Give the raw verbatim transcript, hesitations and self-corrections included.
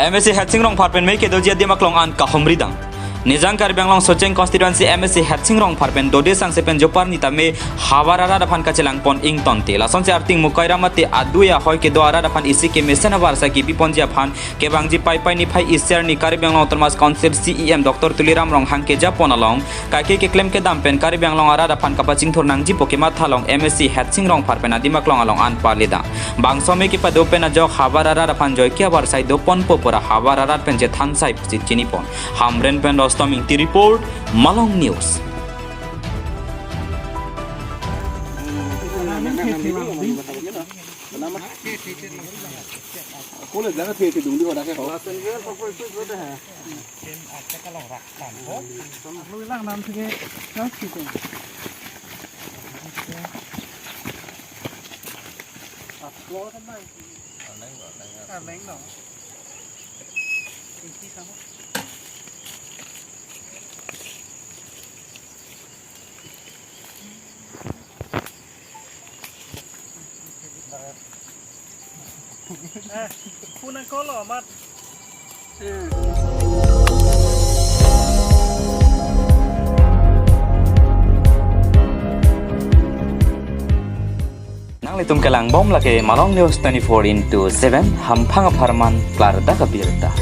M A C Hetsing Rongphar pen me kedoji adim aklong an kahumri dam. Nijang Karbi Anglong Socheng constituency M A C Hetsing Rongphar pen dode sangse pen jopar nita me havar arat aphan kachelang pon ingtonte. Lasonsi arting mukai ram mate adui ahoi kedo arat aphan isi kemesen avarsai kipi ponji aphan kevangji Paipai niphai isi arni Karbi Anglong Autonomous Council C E M Doctor Tuliram Ronghang keja pon along kaike keklem kedam pen Karbi Anglong arat aphan kapachingthur nangjipo kematha along M A C Hetsing Rongphar pen adim aklong along an parli dam. Bangso me kepado pen ajok havar arat aphan joike avarsai do ponpo pura havar arat pen chethan sai pusi chini pon. Hamren pen Rostom Ingti report, Malong News. Nanglitum kelang bom lake Malong News twenty-four into seven, hamphang apharman klardak abirta.